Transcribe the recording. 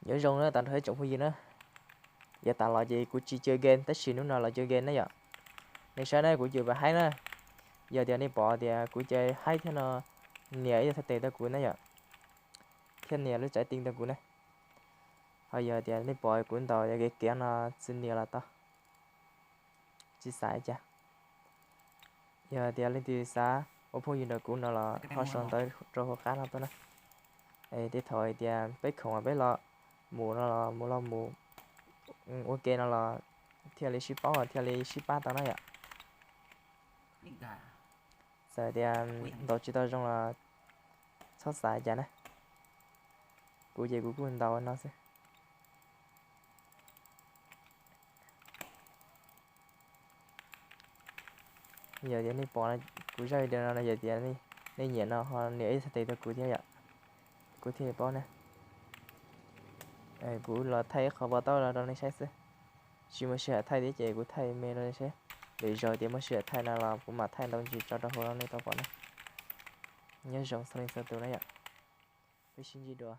Nyob zoo na tag nrho ib tsoom phooj ywg na. Yav tas los ces kuv tsis caw game tab sis hnub no los caw game na yom. Nej saib na kuv cov pam haib na. Yog tias nej pom tias kuv cov haib thiab no, nias ib tug thaij tes rau kuv na yom, thiab nias lub txawv ti rau kuv na. Ho yog tias nej pom kuv ntaus yog kev kev no tsis nias los tau, tsis xav li cas. Yog tias leej twg xav ua phooj ywg nrog kuv no los ho sau ntawv rau hauv qab no tuaj na. Tej thaum hais tias peb khoom peb los mus no los mus los mus ua ke no los thiaj li sib paub thiaj li sib pab tau na yom. Txawm tias ntaus tsis tau zoo los txhob xav cas na. Kuv ces kuv kuj ntaus no xwb. Yog tias nej pom kuv zaj video no yog tias nej nyiam no ho nias ib tug thaij tes rau kuv thiab yom, kuv thiaj li paub na. Kuv los thaij ib qho pov taub los rau nej saib xwb. Tsis muaj sij hawm thaij thiab ces kuv thaij me rau nej saib. Lwm zaus tias muaj sij hawm thaij no los kuv mam thaij ntau ntsis tso rau hauv rau nej tau pom na. Nyob zoo txhua leej txhua tus na yom. Peb sib ntsib dua.